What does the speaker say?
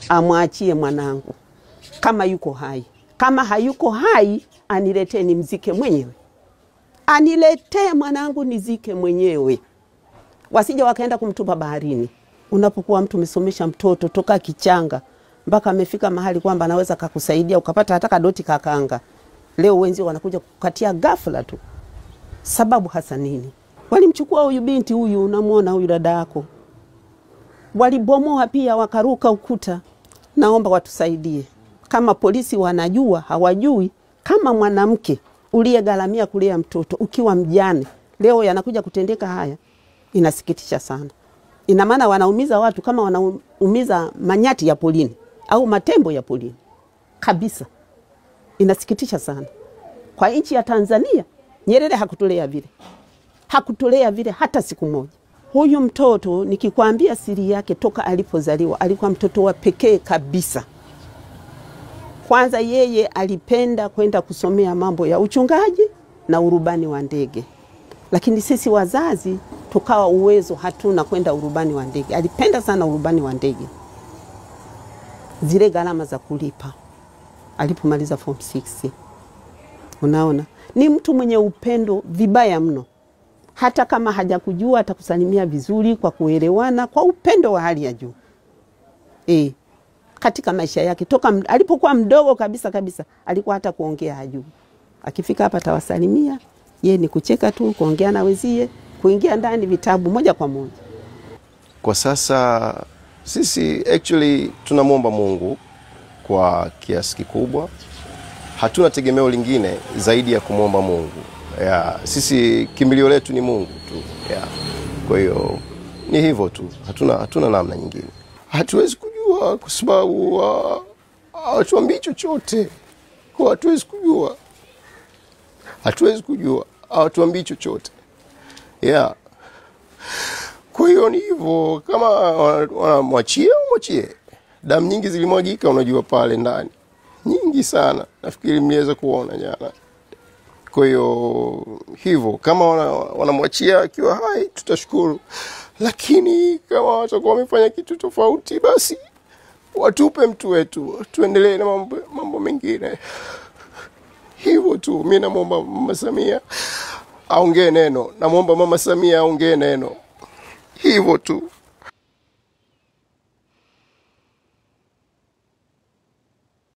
Amwachie mwanangu kama yuko hai. Kama hayuko hai, aniletee nimzike mwenyewe. Aniletee mwanangu nizike mwenyewe. Wasije wakaenda kumtupa baharini. Unapokuwa mtu umesomesha mtoto toka kichanga mpaka amefika mahali kwamba anaweza kukusaidia ukapata hata kadoti kakanga, leo wenzio wanakuja kukatia ghafla tu. Sababu hasa nini? Walimchukua huyu binti huyu, unamuona huyu dada yako. Walibomoa pia wakaruka ukuta. Naomba watusaidie. Kama polisi wanajua, hawajui, kama mwanamke uliyegharamia kulea mtoto ukiwa mjane, leo yanakuja kutendeka haya, inasikitisha sana. Ina maana wanaumiza watu kama wanaumiza manyati ya polini au matembo ya polini kabisa. Inasikitisha sana. Kwa nchi ya Tanzania, Nyerere hakutulea vile. Hakutulea vile hata siku moja. Huyu mtoto nikikwambia siri yake toka alipozaliwa, alikuwa mtoto wa pekee kabisa. Kwanza yeye alipenda kwenda kusomea mambo ya uchungaji na urubani wa ndege. Lakini sisi wazazi tukawa uwezo hatuna kwenda urubani wa ndege. Alipenda sana urubani wa ndege. Zile gharama za kulipa alipomaliza form 6. Unaona, ni mtu mwenye upendo vibaya mno. Hata kama hajakujua atakusalimia vizuri kwa kuelewana, kwa upendo wa hali ya juu. Katika maisha yake toka alipokuwa mdogo kabisa kabisa alikuwa hata kuongea hajui. Akifika hapa atawasalimia, yeye ni kucheka tu, kuongea na wenzie, kuingia ndani vitabu moja kwa moja. Kwa sasa sisi actually tunamuomba Mungu kwa kiasi kikubwa. Hatuna tegemeo lingine zaidi ya kumuomba Mungu. Yeah, sisi kimbilio letu ni Mungu tu. Yeah. Kwa hiyo ni hivyo tu. Hatuna namna nyingine. Hatuwezi kujua kwa sababu hawatuambii chochote. Kwa hatuwezi kujua. Hatuwezi kujua, hawatuambii chochote. Yeah. Kwa hiyo ni hivyo, kama wanamwachia, mwachie. Damu nyingi zilimwagika unajua pale ndani. Nyingi sana. Nafikiri mliweza kuona jana. Kwa hiyo hivyo, kama wanamwachia akiwa hai tutashukuru. Lakini kama watakuwa wamefanya kitu tofauti, basi watupe mtu wetu, tuendelee na mambo mengine. Hivyo tu, mimi namuomba Mama Samia aongee neno. Namuomba Mama Samia aongee neno. Hivyo tu.